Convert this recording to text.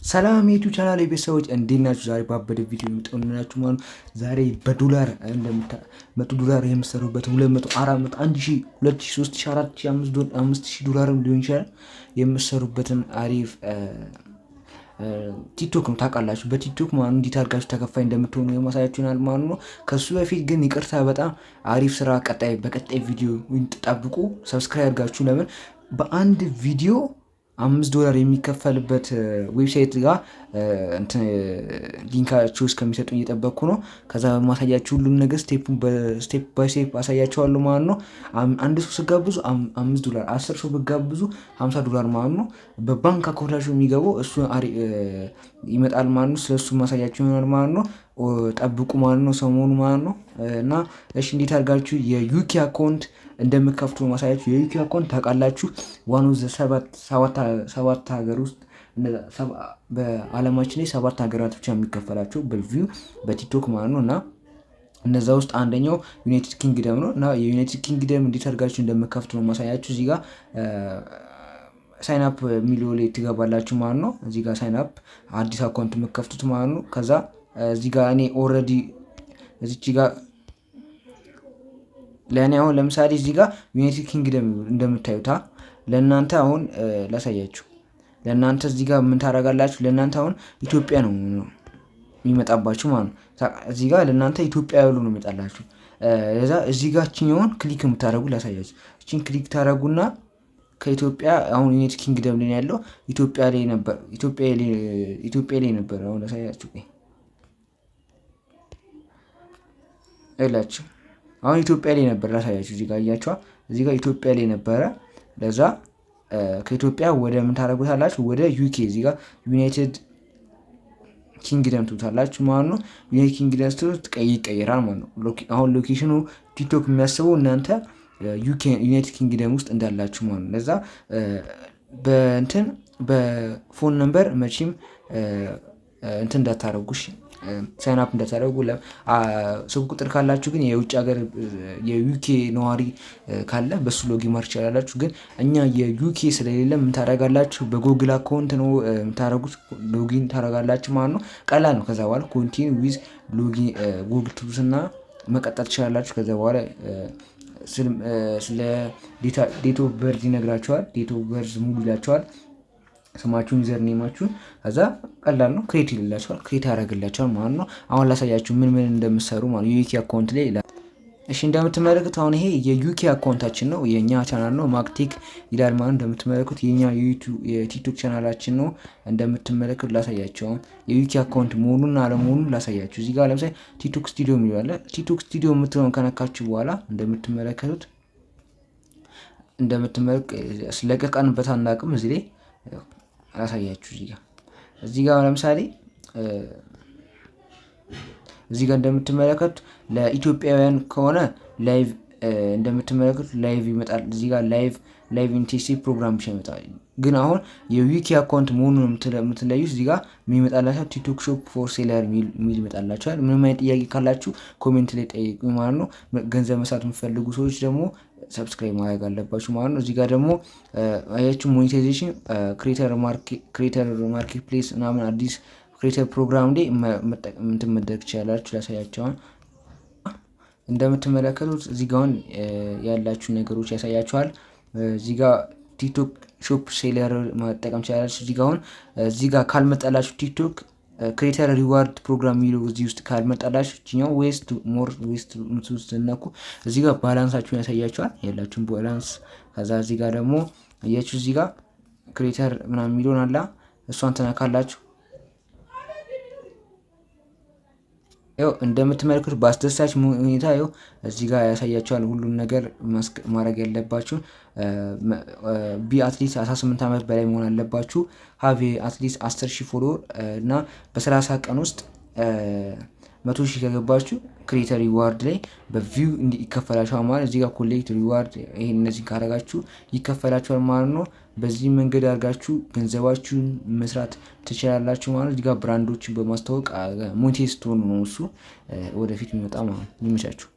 ሰላም የ YouTube channel ቤተሰቦች፣ እንዴት ናችሁ? ዛሬ ባበደ ቪዲዮ የምጠውናችሁ ማለት ነው። ዛሬ በዶላር $100 የምሰሩበት 200፣ 400፣ 1000፣ 2000፣ 3000፣ 4000፣ 5000 ዶላርም ሊሆን ይችላል የምሰሩበትን አሪፍ ቲክቶክ ነው። ታውቃላችሁ፣ በቲክቶክ ማለት እንዴት አድርጋችሁ ተከፋይ እንደምትሆኑ የማሳያችሁ ይሆናል ማለት ነው። ከሱ በፊት ግን ይቅርታ፣ በጣም አሪፍ ስራ ቀጣይ በቀጣይ ቪዲዮ ጠብቁ። Subscribe አድርጋችሁ፣ ለምን በአንድ ቪዲዮ $5 የሚከፈልበት website ጋር link ኣችሁ እስከሚሰጡኝ እየጠበቅኩ ነው። ከዛ በማሳያችሁ ሁሉም ነገር step by step አሳያችኋለሁ ማለት ነው። አንድ ሰው ስጋብዙ $5፣ 10 ሰው ብጋብዙ $50 ማለት ነው። በባንክ account ኣችሁ የሚገባው እሱ ይመጣል ማለት ነው። ስለሱ ማሳያችሁ ይሆናል ማለት ነው። ጠብቁ ማለት ነው፣ ሰሞኑ ማለት ነው። እና እሺ፣ እንዴት አድርጋችሁ የ UK account እንደምከፍቱ ማሳያችሁ። የ UK account ታውቃላችሁ፣ one of ሰባት ሀገር ውስጥ፣ በአለማችን ላይ ሰባት ሀገራት ብቻ የሚከፈላቸው በ view በቲክቶክ ማለት ነው። እና እነዛ ውስጥ አንደኛው United Kingdom ነው። እና የ United Kingdom እንዴት አድርጋችሁ እንደምከፍቱ ነው ማሳያችሁ። እዚህ ጋር sign up የሚለው ላይ ትገባላችሁ ማለት ነው። እዚህ ጋር sign up፣ አዲስ account የምከፍቱት ማለት ነው። ከዛ እዚህ ጋር እኔ already እዚች ጋር ለእኔ አሁን ለምሳሌ እዚህ ጋር United Kingdom እንደምታዩታ፣ ለእናንተ አሁን ላሳያችሁ። ለእናንተ እዚህ ጋር ምን ታደርጋላችሁ? ለእናንተ አሁን ኢትዮጵያ ነው የሚመጣባችሁ ማለት ነው። እዚህ ጋር ለእናንተ ኢትዮጵያ ብሎ ነው የሚመጣላችሁ። ለዛ እዚህ ጋር እችኛውን click የምታደርጉ ላሳያችሁ። እችን click ታደርጉና ከኢትዮጵያ አሁን United Kingdom ላይ ያለው ኢትዮጵያ ላይ ነበር፣ ኢትዮጵያ ላይ ነበር። አሁን ላሳያችሁ እላችሁ፣ አሁን ኢትዮጵያ ላይ ነበር፣ ላሳያችሁ። እዚህ ጋር እያችኋ፣ እዚህ ጋር ኢትዮጵያ ላይ ነበረ። ለዛ ከኢትዮጵያ ወደ ምን ታደርጉታላችሁ? ወደ UK፣ እዚህ ጋር United Kingdom ትሉታላችሁ ማለት ነው። United Kingdom ስትሉት ይቀየራል ማለት ነው። አሁን location ኑ ቲክቶክ የሚያስበው እናንተ United Kingdom ውስጥ እንዳላችሁ ማለት ነው። ለዛ በእንትን በ phone number መቼም እንትን እንዳታረጉ፣ sign up እንዳታደረጉ። ስልክ ቁጥር ካላችሁ ግን የውጭ ሀገር የ UK ነዋሪ ካለ በሱ login ማድረግ ትችላላችሁ። ግን እኛ የ UK ስለሌለ ምን ታደርጋላችሁ? በ Google account ነው የምታደርጉት፣ login ታደርጋላችሁ ማለት ነው። ቀላል ነው። ከዛ በኋላ continue with login Google ትሉትና መቀጠል ትችላላችሁ። ከዛ በኋላ ስለ date of birth ይነግራችኋል። Date of birth ሙሉ ይላችኋል። ስማችሁን፣ username ኣችሁን፣ ከዛ ቀላል ነው፣ create ይልላችኋል፣ create ያደርግላችኋል ማለት ነው። አሁን ላሳያችሁ ምን ምን እንደምሰሩ ማለት የ UK account ላይ። እሺ፣ እንደምትመለከቱት አሁን ይሄ የ UK account ኣችን ነው፣ የእኛ ቻናል ነው፣ ማክቴክ ይላል ማለት። እንደምትመለከቱት የኛ የቲክቶክ ቻናላችን ነው። እንደምትመለከቱት ላሳያችሁ፣ አሁን የ UK account መሆኑን አለመሆኑን ላሳያችሁ። እዚህ ጋር ለምሳሌ TikTok Studio የሚለው አለ። TikTok Studio የምትለውን ከነካችሁ በኋላ እንደምትመለከቱት ስለቀቀንበት አናውቅም። እዚህ ላይ አላሳያችሁ። እዚህ ጋር ለምሳሌ እዚህ ጋር እንደምትመለከቱት ለኢትዮጵያውያን ከሆነ live፣ እንደምትመለከቱት live ይመጣል። እዚህ ጋር live intensive program ብቻ ይመጣል። ግን አሁን የ UK account መሆኑን የምትለዩት እዚህ ጋር የሚመጣላቸው TikTok Shop for seller የሚል ይመጣላቸዋል። ምንም አይነት ጥያቄ ካላችሁ comment ላይ ጠይቁ ማለት ነው። ገንዘብ መስራት የምትፈልጉ ሰዎች ደግሞ subscribe ማድረግ አለባችሁ ማለት ነው። እዚህ ጋር ደግሞ አያችሁ monetization፣ creator marketplace ምናምን፣ አዲስ creator program ላይ እንትን መደረግ ትችላላችሁ። ላሳያቸውን፣ እንደምትመለከቱት እዚህ ጋር አሁን ያላችሁ ነገሮች ያሳያችኋል። እዚህ ጋር TikTok Shop seller መጠቀም ትችላላችሁ። እዚህ ጋር አሁን እዚህ ጋር ካልመጣላችሁ፣ TikTok creator reward program የሚለው እዚህ ውስጥ ካልመጣላችሁ፣ እችኛው waste more waste ስትነኩ እዚህ ጋር balance ኣችሁን ያሳያችኋል፣ ያላችሁን balance። ከዛ እዚህ ጋር ደግሞ አያችሁ እዚህ ጋር creator ምናምን የሚለውን አላ፣ እሷን ትነካላችሁ። ያው እንደምትመለከቱት በአስደሳች ሁኔታ ያው እዚህ ጋር ያሳያችኋል ሁሉን ነገር ማድረግ ያለባችሁ። Be at least 18 ዓመት በላይ መሆን አለባችሁ። Have at least 10,000 follower እና በ30 ቀን ውስጥ 100,000 ከገባችሁ creator reward ላይ በ view ይከፈላችኋል ማለት። እዚህ ጋር collect reward፣ ይሄን እነዚህን ካረጋችሁ ይከፈላችኋል ማለት ነው። በዚህ መንገድ አድርጋችሁ ገንዘባችሁን መስራት ትችላላችሁ ማለት ነው። እዚህ ጋር brand ኦችን በማስተዋወቅ monetize ስትሆኑ ነው እሱ ወደፊት የሚመጣ ማለት ነው። ይመቻችሁ።